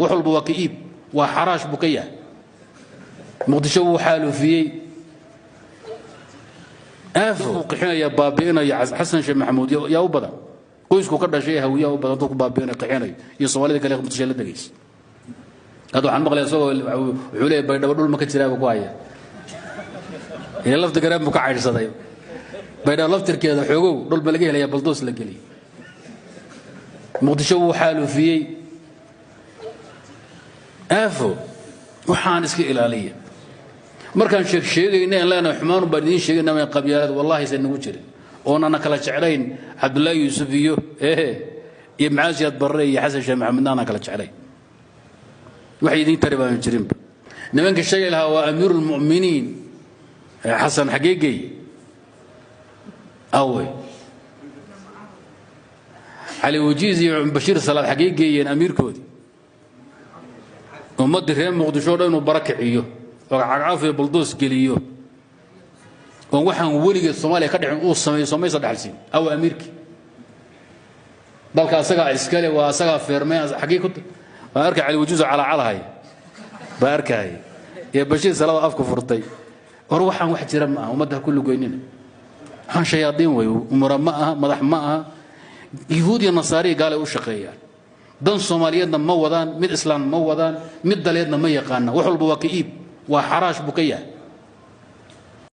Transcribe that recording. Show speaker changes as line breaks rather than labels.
Wax walba waa ka iib, waa xaraash buu ka yahay. Muqdisho wuu xaalufiyey, aafo uu qixinaya, baabi'inaya. Xasan Sheekh Maxamuud yaa u badan, qoysku ka dhashay Hawiyaa u badan, dadku baabi'inayo, qixinayo, iyo Soomaalida kale Muqdisho la degaysa. Hadda waxaan maqlaya isagoo wuxuu leeyahay Baydhabo dhul ma ka jiraaba ku haya, ila lafta garaan buu ka caydhsaday. Baydhabo laftirkeeda xoogow dhul ma laga helaya, baldoos la geliyey. Muqdisho wuu xaalufiyey, aafo. Waxaan iska ilaaliya markaan sheeg sheegayna en leenahay xumaanu baan idiin sheegayna ma qabyaalad, wallahi san nagu jirin oonana kala jeclayn Cabdullaahi Yuusuf iyo iyo Macaasiyaad Barre iyo Xasan Sheekh Maxamedna aanan kala jeclayn. Wax idiin tari baanu jirinba. Nimanka sheegi lahaa waa amiiru lmu'miniin Xasan xaggee geey awe? Cali Wajiis iyo Bashiir Salaad xaggee geeyeen amiirkoodii? Ummaddii reer Muqdisho o dhan inuu bara kiciyo oo cagcaaf iyo baldoos geliyo oon waxaan weligeed Soomaaliya ka dhicin uu sameeyo, soomaysa dhexalsiin. Awa amiirkii dalka? Asagaa iskale, waa asagaa feermay. Xaggee ku baan arkay Cali Wajiis oo calaacalahaya baa arkaya iyo Bashiir Salaad afku furtay. War waxaan wax jira ma aha, ummadda ha ku lugoynina. Waxaan shayaadiin wey, umura ma aha, madax ma aha. Yuhuud iyo Nasaariya gaalay u shaqeeyaan. Dan Soomaaliyeedna ma wadaan, mid Islaam ma wadaan, mid daleedna ma yaqaana. Wax walba waa ka iib, waa xaraash buu ka yahay.